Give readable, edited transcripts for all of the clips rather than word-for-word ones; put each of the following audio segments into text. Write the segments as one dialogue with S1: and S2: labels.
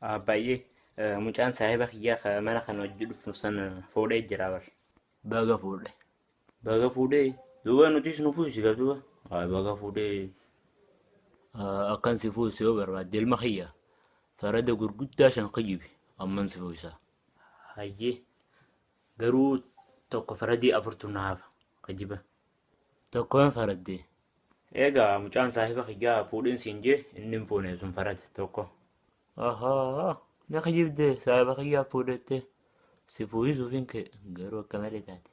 S1: Baay'ee mucaan saahiba kiyyaa mana kana hojii dhufu sana fuudhee jira bar. Baga fuudhe. Baga fuudhee duuba nutis nu fuusi duuba. Baga fuudhee akkan si fuusi yoo barbaadde ilma kiyya farada gurguddaa 5 kijibi amman si fuusa. Hayyee garuu tokko faradii 4tu na hafa kijiba. Tokkoon faraddee. Egaa mucaan saahiba kiyyaa fuudhin siin jee inni hin fuune sun farada tokko. Ahaa na kijibdee saahiba kiyyaa fuudhette si fuusuuf hin ka'e garuu akka malee taate.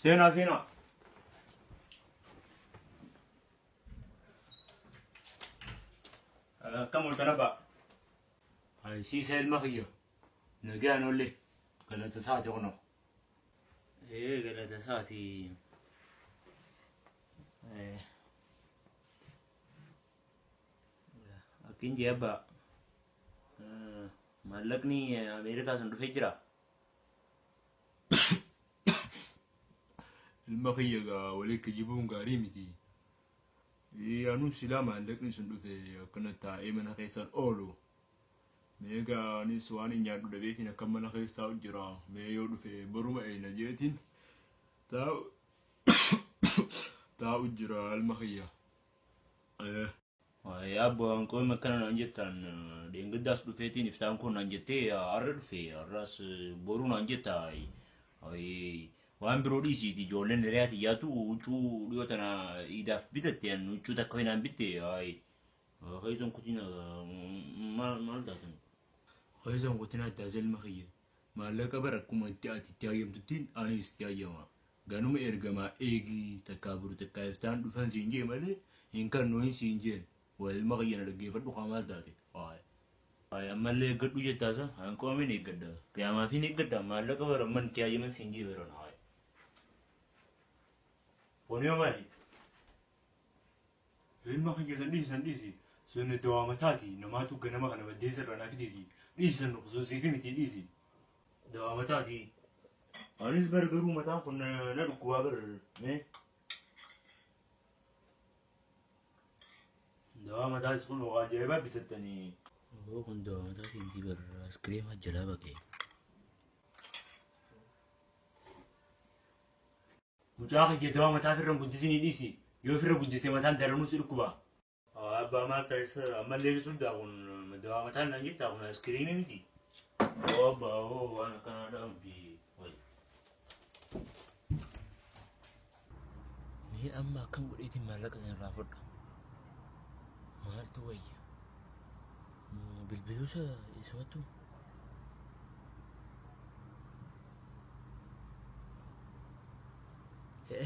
S1: Seenaa seenaa. Akkam ooltan abbaa? Siisa ilma kiyya. Nagaan oolle galata isaati kunoo. Ee galata isaati. Akkin jee abbaa. Maallaqni Ameerikaa sun dhufee jira.
S2: Ilma kiyya gaa walii kijibuun gaarii miti. Anuu silaa maallaqni sun dhufe akkana taa'ee mana keessan oolu. Meegaa anis waan hin nyaadhu dhabeetiin akka mana keessa taa'u jira. Mee yoo dhufe boruma eena jeetiin taa'u jira ilma kiyya.
S1: Abbo hanqoon akkana naan jettan deengiddaas dhufeetiin iftaan kun naan jettee har'a dhufe har'as boruu naan jetta. Waan biroo dhiisiiti ijoolleen hiriyaa xiyyaatu huccuu dhiyoo tana iidaaf bitatte huccuu takka hinaan bitte. Keessan kutina maal taatan?
S2: Keessan kutina addaa ilma kiyya. Maallaqa bara akkuma itti ati itti hayyamtuttiin anis itti hayyama. Ganuma ergamaa eegii takkaa buru takkaa iftaan dhufan siin jee malee hin kannoo hin siin jeen. Waa ilma kiyya na dhaggeeffadhu kaa maal taate?
S1: Ammallee eeggadhu jettaasa hanqoomin eeggadha. Qiyaamaafin eeggadha maallaqa bara amman itti hayyaman siin jee bara. Kun yoo maali?
S2: Ilma kiyya san dhiisi san dhiisi. Sun dawaa mataati namaatu ganama kana baddeessa irraa naa fideeti. Dhiisi san xusuusiifi miti dhiisi.
S1: Dawaa mataati. Anis bar garuu mataan kun na dhukkubaa bar. Dawaa mataatis kun waan ajaa'ibaa bitattanii. Kun dawaa mataatii miti bar askiriima jalaa baqee.
S2: Mucaa kiyya dawaa mataa ofirra hin guddisinii dhiisi. Yoo ofirra guddiste mataan daranuu si dhukkuba.
S1: Abbaa maal ta'es ammallee suddaa kun dawaa mataa naan jettaa kun askiriimii miti. Abbaa waan akkanaadha miti. Mee amma akkam godheetiin maallaqa sana irraa fudhu? Maaltu wayya? Bilbiluusa isumatu?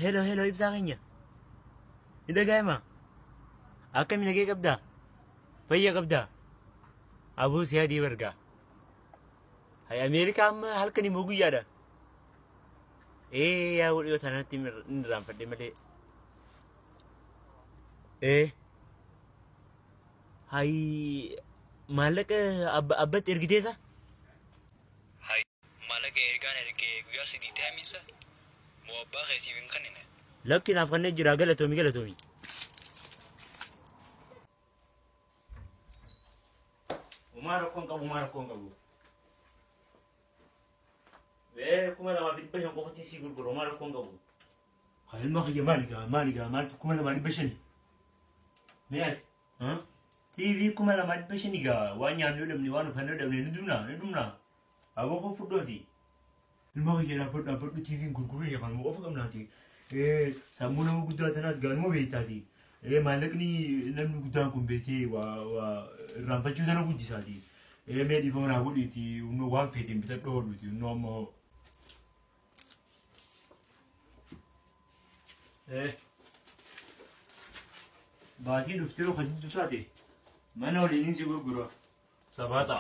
S1: Hello hello ibsaa keenya. Ni dhaga'ama? Akkami nagee qabdaa? Fayya qabdaa? Abuu si adii bargaa. Hay Ameerikaa amma halkan immoo guyyaadha. Ee yaa dhiyoo sanatti hin irraanfadhe malee. Ee. Hay maallaqa abbatti ergiteessa?
S3: Hay maallaqa ergaan ergee guyyaa 3 ta'amisa. Moo abbaa keessiif hin kennine?
S1: Lakki naaf kanneen jira galatoomi galatoomi. Umaa rakkoon qabu umaa rakkoon qabu. 2500 qofatti sii gurguru umaa rakkoon qabu.
S2: Ilma kiyya maali gaa maali gaa maaltu 2500?
S1: Mi'aati. TV 2500 gaa waan nyaannoo dhabne waan uffannoo dhabne ni dhumna ni dhumna. Aboo koo fudhooti.
S2: Ilma kiyya dhaabbadhu dhaabbadhu TV'n gurguruu kanuma qofa qabnaati. Sammuu nama guddaa tanaas gaanuma beektaati. Maallaqni namni guddaan kun beekee waa irraanfachuu tana guddisaati. Mee dhiifama naa godhiiti waan feeteen bitadhu ooluuti innoo amma hoo.
S1: Baatii dhuftee yoo kan taate mana waliin si gurgura. Sabaata.